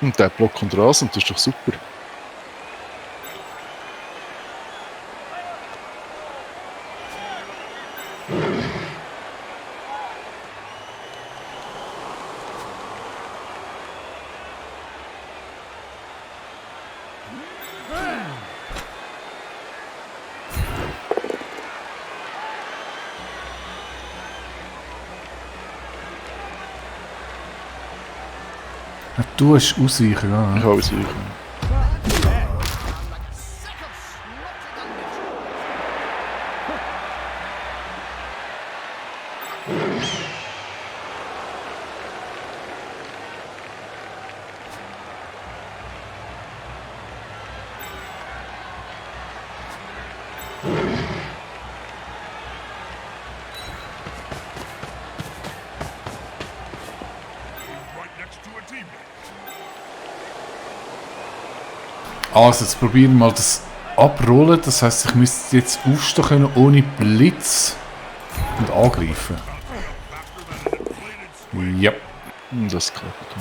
Und der Block und Rasen, das ist doch super. Du hast ausweichen, ja. Ich habe es sicher. Also, jetzt probieren wir mal das abrollen. Das heisst, ich müsste jetzt aufstehen können ohne Blitz und angreifen. Ja. Das klappt.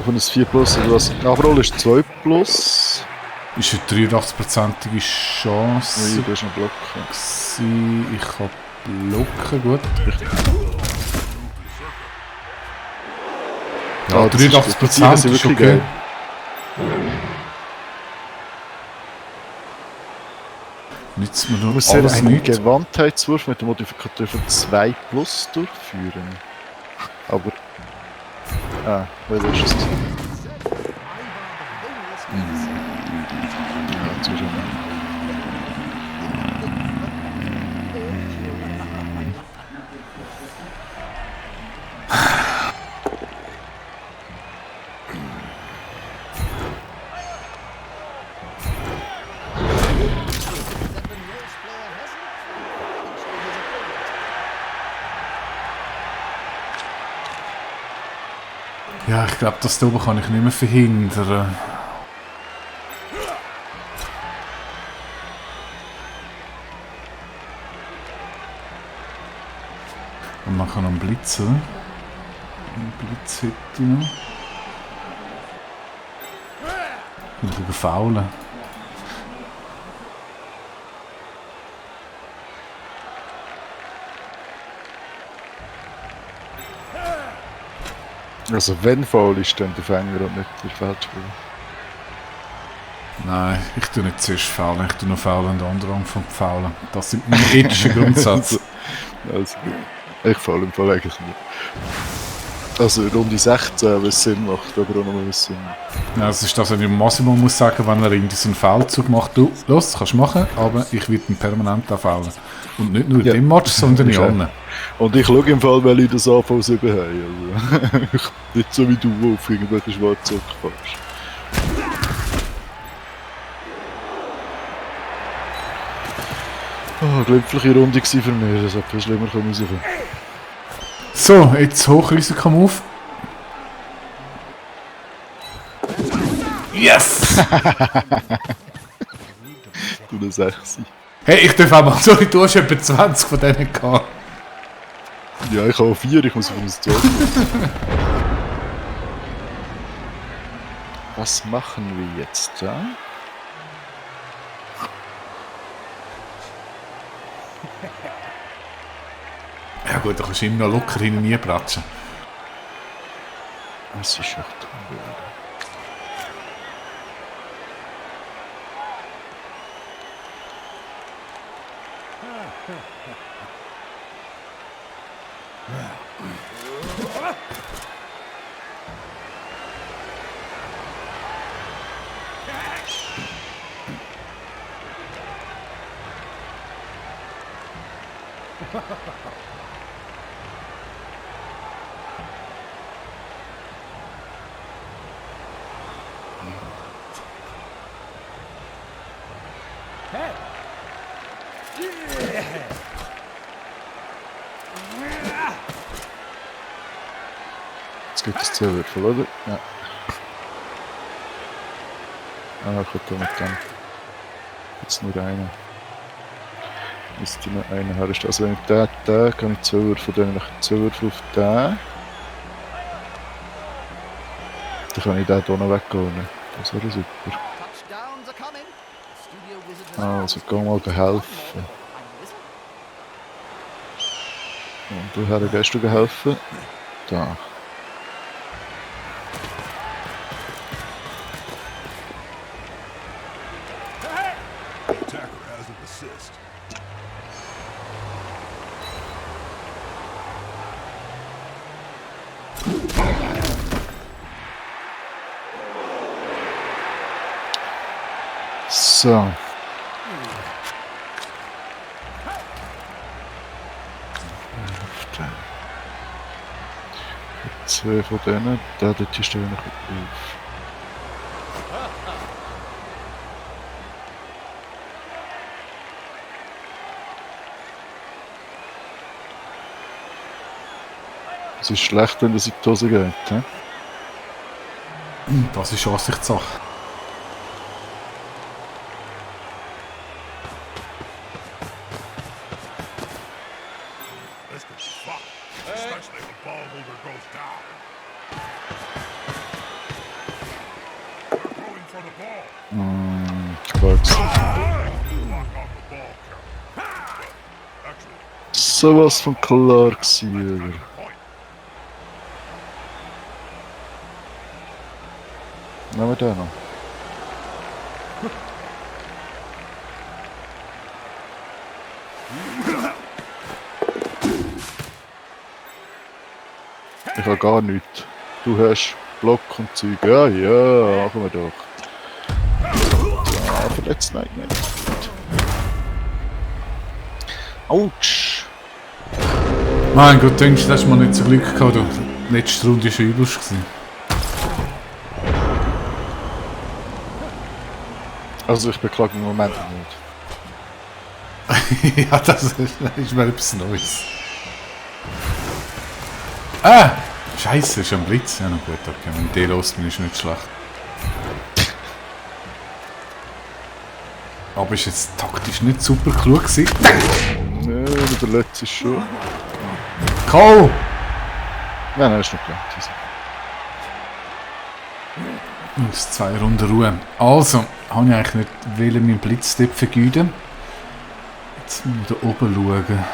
Auf ein 4 Plus oder was? Abrollen ist 2 Plus. Ist eine 83%ige Chance. Nee, du hast einen Block. Ich kann blocken, gut. Ja, das ist 83% ist wirklich okay. geil. Nützt mir nur Muss er alles einen nicht. Gewandtheitswurf mit dem Modifikator von 2 Plus durchführen. Aber... Ah, weil das ist es. Ja, jetzt ist er. Ja, ich glaube, das da oben kann ich nicht mehr verhindern. Und man kann noch blitzen. Einen Blitz hätte ich noch. Ich kann faulen. Also wenn faul ist, dann der Fänger und nicht der Feldspieler. Nein, ich tue nicht zuerst faulen, ich tue noch faulen und andere anfangen zu faulen. Das sind meine ethischen Grundsätze. Also, ich faul im Fall eigentlich nicht. Also Runde 16, wenn es Sinn macht, aber auch noch ein bisschen. Ja, das ist das, was ich dem Massimo muss sagen, wenn er irgendwie so einen Fehlzug macht. Du, los, kannst du machen, aber ich werde ihn permanent faulen. Und nicht nur in dem Match, sondern in allen. Und ich schaue im Fall, weil ich das Anfall 7 habe. Also, nicht so wie du, wo auf irgendwelche Schwarzzock fährst. Oh, glimpfliche Runde war für mich, das hat viel schlimmer rauskommen. So, jetzt Hochrisiko-Move. Yes! Du eine 6. Hey, ich darf auch mal, sorry, du hast etwa 20 von denen gehabt. Ja, ich habe 4, ich muss auf ein 12. Was machen wir jetzt da? Ja gut, da kannst du immer noch locker hinein bratschen. Es ist echt unwohl. Jetzt gibt es 2 Würfel, oder? Ja. Ah, kommt da mit dem. Jetzt nur einen. Müsste noch einen herstellen. Also wenn ich den kann ich 2 Würfel, dann noch 2 Würfel auf den. Dann kann ich den hier noch wegholen. Das wäre super. Also, geh mal helfen. Und du her gehst du helfen. Da. So. Zwei von denen, der dort ist der noch auf. Es ist schlecht, wenn das in die Hose geht. He? Das ist Ansichtssache. Sowas von klar gewesen, oder? Nehmen wir den noch. Ich habe gar nichts. Du hast Block und Zeug. Ja, ja, machen wir doch. Ja, verletzt, nein, nicht. Autsch! Mein Gott, denkst du, das hast du mal nicht so Glück gehabt, du. Letzte Runde war schon übelst gewesen. Also ich beklage im Moment nicht. Ja, das ist mal etwas Neues. Ah! Scheiße, ist ein Blitz. Ja, na gut, okay. Wenn der los bin, ist nicht schlecht. Aber ist jetzt taktisch nicht super klug gewesen. Ja, der letzte ist schon. K.O. Nein, nein, ist noch klar. Aus 2 Runden Ruhe. Also, habe ich eigentlich nicht meinen Blitz dort vergeuden. Jetzt müssen wir da oben schauen.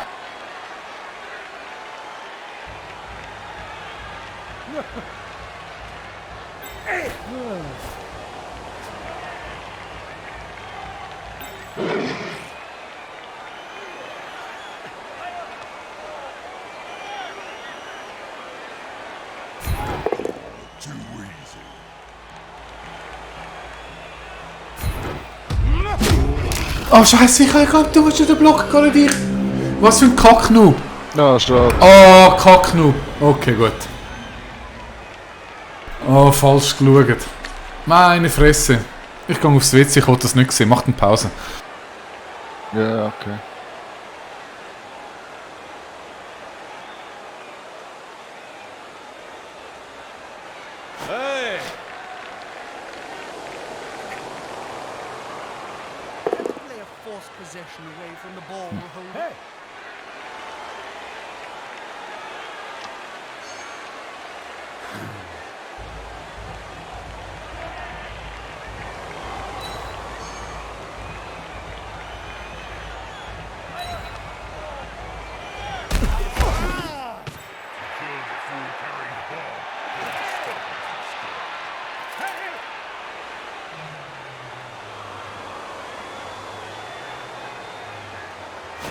Oh Scheiße, ich habe du hast ja den Block gar nicht. Was für ein Kacknoob. Ja, schade. Oh, Kacknoob. Okay, gut. Oh, falsch geschaut. Meine Fresse. Ich gehe aufs WC, ich wollte das nicht sehen. Mach eine Pause. Ja, okay. Hey! Player forced possession away from the ball. Hey!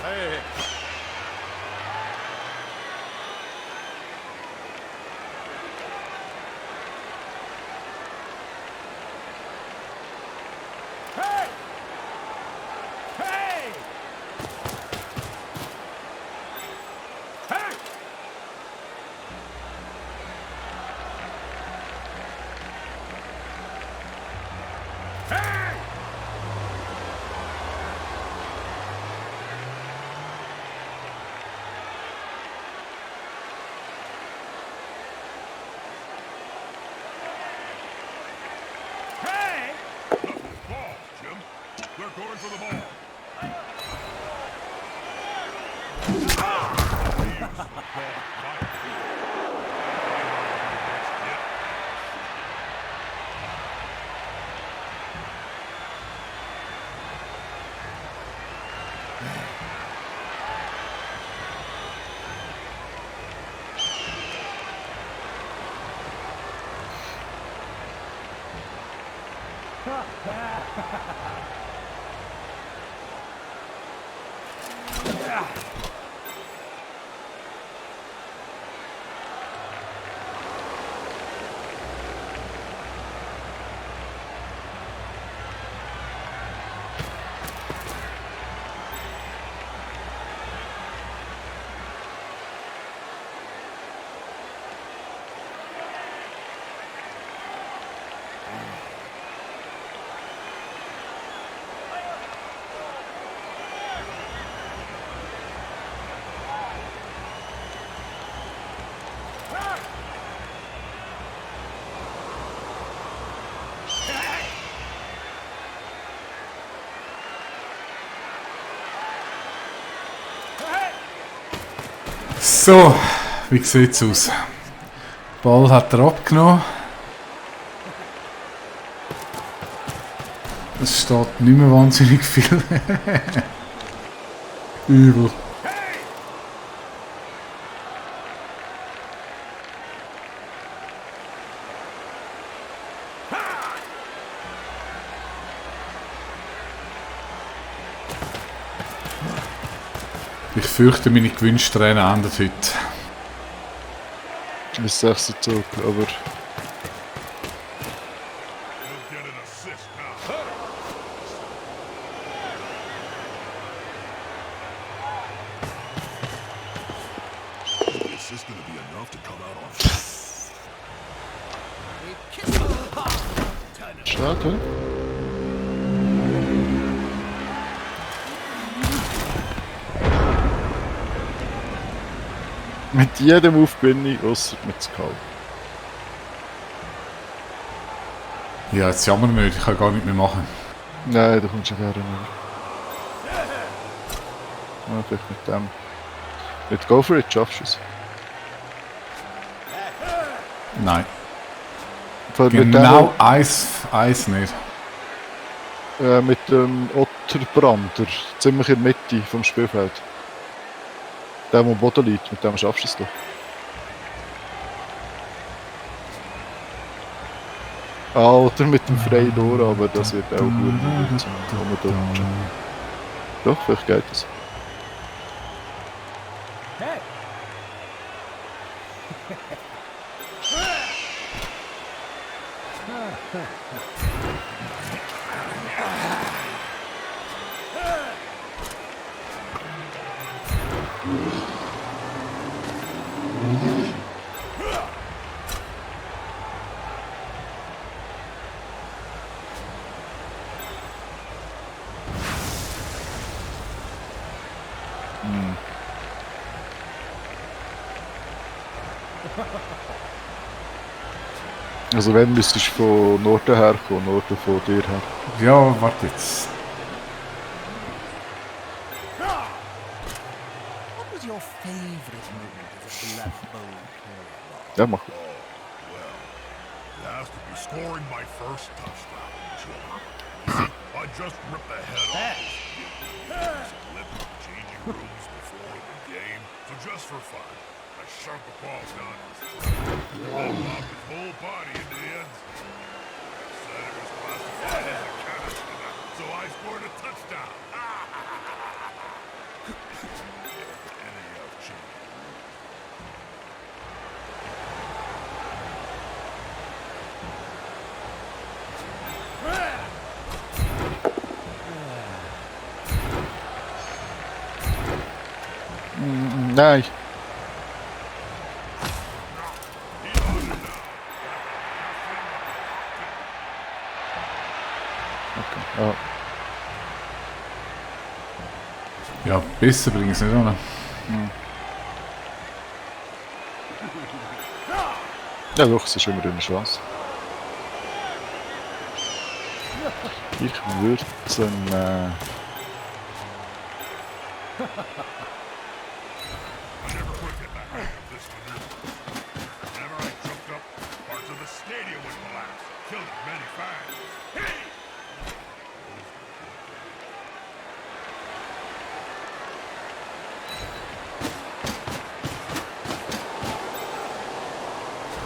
Hey! Hey! Hey! Hey! Hey! Hey! Ball, Jim. They're going for the ball. So, wie sieht's aus? Den Ball hat er abgenommen. Es steht nicht mehr wahnsinnig viel. Übel. Ich fürchte, meine Gewinnsträhne enden heute. Ist 6 Zug, aber You'll get an assist now. This is gonna be enough to come out on top. schade. Mit jedem Move bin ich, ausser mit Skull. Ja, jetzt jammern wir nicht, ich kann gar nicht mehr machen. Nein, da kommst du gerne nicht. Ja, vielleicht mit dem. Mit Go for it schaffst du es. Nein. Vor allem Genau eins nicht. Mit dem Otterbrander, ziemlich in der Mitte vom Spielfeld. Der, der am Boden liegt, mit dem schaffst du es doch. Ah, oder mit dem freien Door, aber das wird auch gut zum Dodgen. Doch, vielleicht geht es. Hey! Also wenn müsstest du von Norden herkommen, Norden von dir her. Ja, warte jetzt. What was your favourite moment as a Blood Bowl player? Ja, mach. It has to be scoring my first touchdown, Jim. I just ripped the head off this split changing rooms before the game. So just for fun, I shoved the ball down his throat. Rolled off his whole body into the end zone. Said it was classified as a catch, so I scored a touchdown. NAF champion. Nein. Okay. Ja. Ja, besser bringe ich es nicht an. Ja doch, es ist immer eine Chance. Ich würde dann... I never quit getting the hang of this maneuver. Whenever I jumped up, parts of the stadium would collapse, killing many fans. Hey!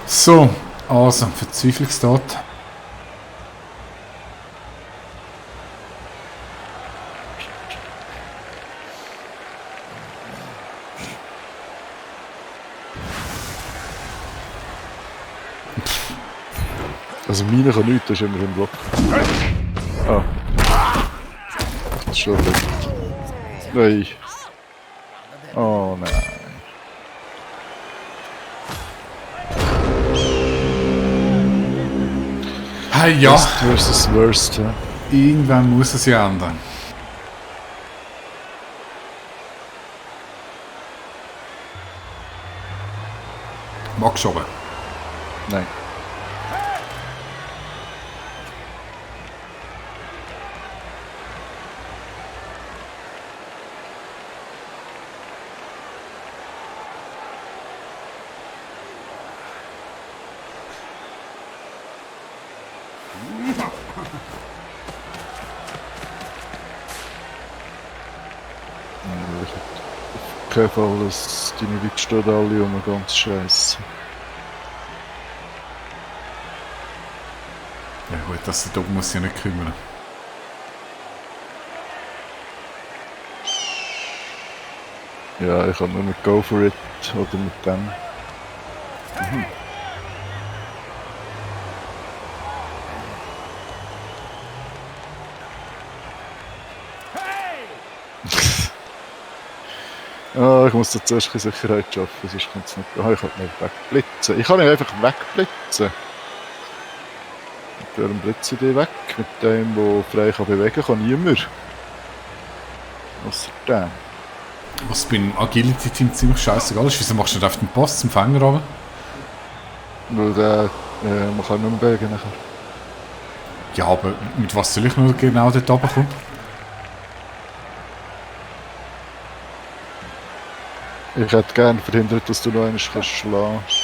So, also, Verzweiflungstat. Also meine kann nichts, das ist immer im Block. Ah. Das ist schon weg. Nein. Oh nein. Hey, ja, Best versus worst, ja. irgendwann muss es ja ändern. Magst du aber. Nein. Ich hab auf keinen Fall, dass deine Leute stehen alle um ganz scheiße. Ja gut, das da muss ich ja nicht kümmern. Ja, ich kann nur mit Go for It oder mit dem. Ah, ich muss da zuerst ein bisschen Sicherheit schaffen, sonst kommt es nicht. Ah, ich kann nicht wegblitzen. Ich kann nicht einfach wegblitzen. Mit welchem blitze ich dich weg? Mit dem, der frei kann bewegen kann, niemand. Ausser dem. Was beim Agility-Team ziemlich scheißegal ist, wieso machst du nicht auf den Pass zum Fänger runter? Weil der, man kann nicht mehr bewegen nachher. Ja, aber mit was soll ich nur genau dort runterkommen? Ich hätte gerne verhindert, dass du noch einmal schlagen kannst.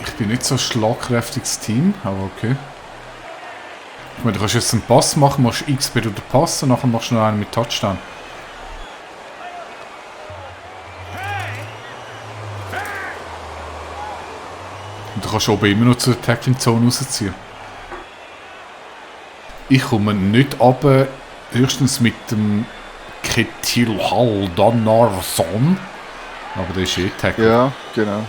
Ich bin nicht so ein schlagkräftiges Team, aber okay. Ich meine, du kannst jetzt einen Pass machen, machst XP durch den Pass und nachher machst du noch einen mit Touchdown. Und du kannst oben immer noch zur Tackling-Zone rausziehen. Ich komme nicht runter, höchstens mit dem Ketil Haldanarson. Aber der ist eh Tackle. Ja, genau.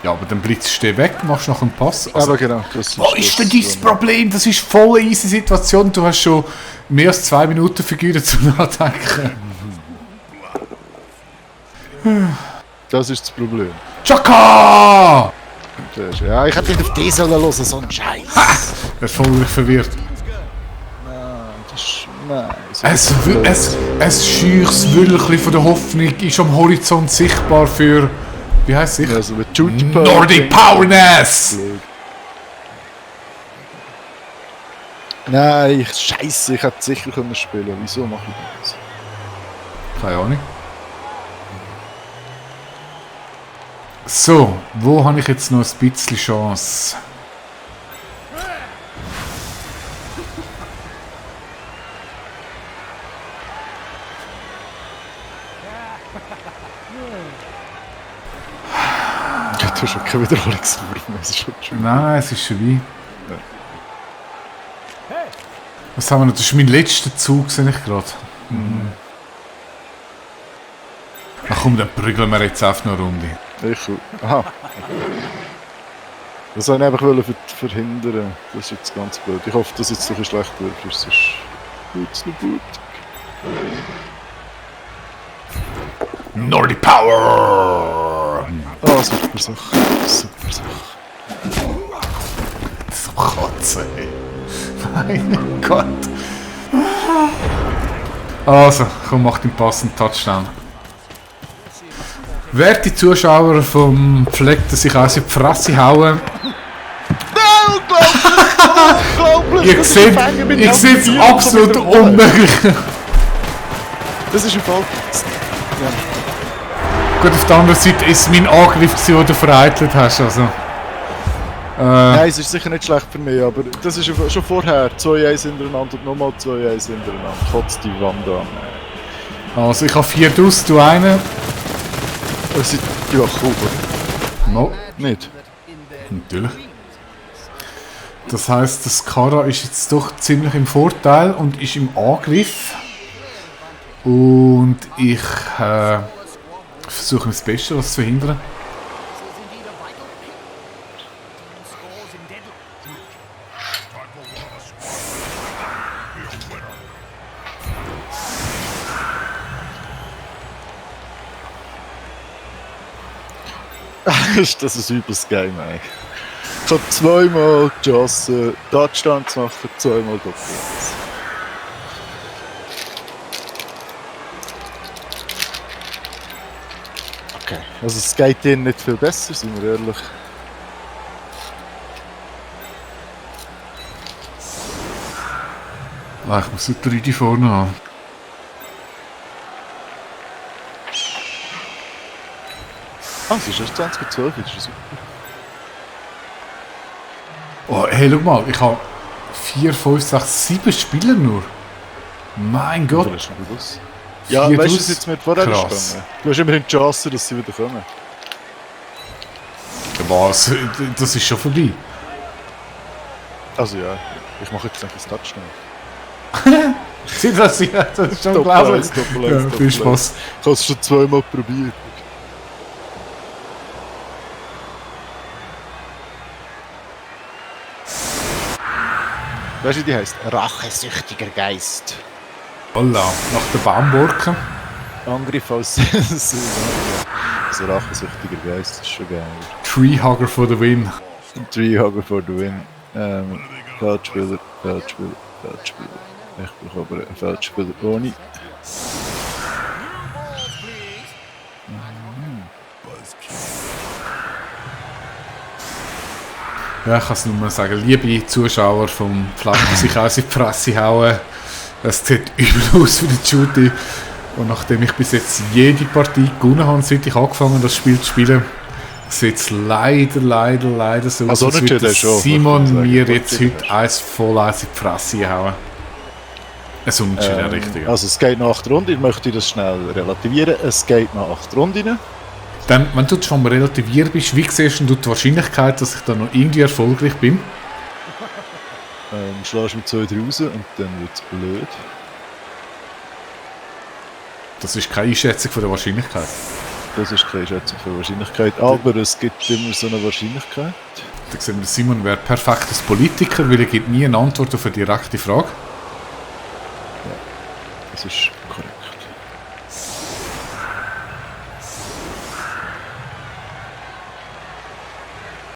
Ja, aber dann blitzst du den weg, machst noch einen Pass. Also, Aber genau, das was ist denn das, dein Problem? Das ist voll eine easy Situation. Du hast schon mehr als 2 Minuten vergeudet zum Nachdenken. Das ist das Problem. Chaka! Ja, ich hätte nicht auf die sollen hören, so ein Scheiß. Er ist voll verwirrt. Nein, Ein scheuches Wölkchen von der Hoffnung ist am Horizont sichtbar für... Wie heisst es? also mit Jute Nordic Powerness! Nein, Scheiße, ich hätte sicher können spielen. Wieso mache ich das? Keine Ahnung. So, wo habe ich jetzt noch ein bisschen Chance? Ja, du hast schon keine Wiederholungswurf mehr, das ist schon schön. Nein, es ist schon wie. Was haben wir noch? Das ist mein letzter Zug, sehe ich gerade. Ach komm, dann prügeln wir jetzt auf noch eine Runde. Aha. Das wollte ich einfach verhindern. Das ist jetzt ganz blöd. Ich hoffe, dass jetzt noch ein schlecht wird, sonst ist es gut. Nordic Power! Ah, super Sache. Super Sache. So Katze, ey. Mein Gott. Also, komm, mach den passenden Touchdown. Werte Zuschauer vom Fleck, dass ich aus in die Fresse hauen. Unglaublich! Ich sehe es absolut unmöglich. Das ist ein Fall. Gut, auf der anderen Seite ist es mein Angriff, den du vereitelt hast. Also. Nein, es ist sicher nicht schlecht für mich, aber das ist schon vorher. 2-1 hintereinander und nochmal 2-1 hintereinander. Kotzt die Wand an. Also ich habe 4 draus, du einen. Ja, cool. No, Nicht? natürlich. Das heisst, das Kara ist jetzt doch ziemlich im Vorteil und ist im Angriff. Und ich versuche das Beste, was zu verhindern. Das ist übelst geil, ey. Ich habe zweimal geschossen, Touchdown zu machen, zweimal Doppelpass. Okay, also es geht denen nicht viel besser, sind wir ehrlich. Ah, ich muss die 3 die vorne haben. Ah, es ist erst 2012, das ist super. Oh, hey, schau mal, ich habe 4, 5, 6, 7 Spieler nur. Mein Gott. Das ist schon bewusst. Ja, 4 weißt du, aus? was jetzt mit vorher Krass. ist gegangen? Du hast immerhin die Chance, dass sie wieder kommen. Was? Das ist schon vorbei. Also ja, ich mache jetzt einfach das Touchdown. Das ist schon Doppel unglaublich. 1, Doppel 1, Ja, Doppel viel 1. Spaß. Ich habe es schon zweimal probiert. Weißt du, wie die heisst? Rachesüchtiger Geist. Holla, nach der Baumburke. Angriff als also rachesüchtiger Geist, das ist schon geil. Treehugger for the win. Treehugger for the win. Feldspieler, Feldspieler, Feldspieler. Ich brauche aber einen Feldspieler ohne. Ja, ich kann es nur mal sagen, liebe Zuschauer vom Flaggen, die sich aus in die Fresse hauen. Es sieht übel aus für die Judy. Und nachdem ich bis jetzt jede Partie gewonnen habe, seit ich angefangen habe, das Spiel zu spielen, sieht es leider so Also aus, als unentschieden würde schon, Simon muss man sagen. mir jetzt Unentschieden. heute eins voll eins in die Fresse hauen. Ein Unentschieden, richtig. Ja. Also es geht nach 8 Runden, ich möchte das schnell relativieren. Es geht nach 8 Runden. Dann, wenn du schon mal relativiert bist, wie siehst du die Wahrscheinlichkeit, dass ich dann noch irgendwie erfolgreich bin? Schlägst mit 2 raus und dann wird es blöd. Das ist keine Einschätzung von der Wahrscheinlichkeit. Das ist keine Schätzung für Wahrscheinlichkeit, aber es gibt immer so eine Wahrscheinlichkeit. Da sehen wir, Simon wäre perfekt als Politiker, weil er gibt nie eine Antwort auf eine direkte Frage. Das ist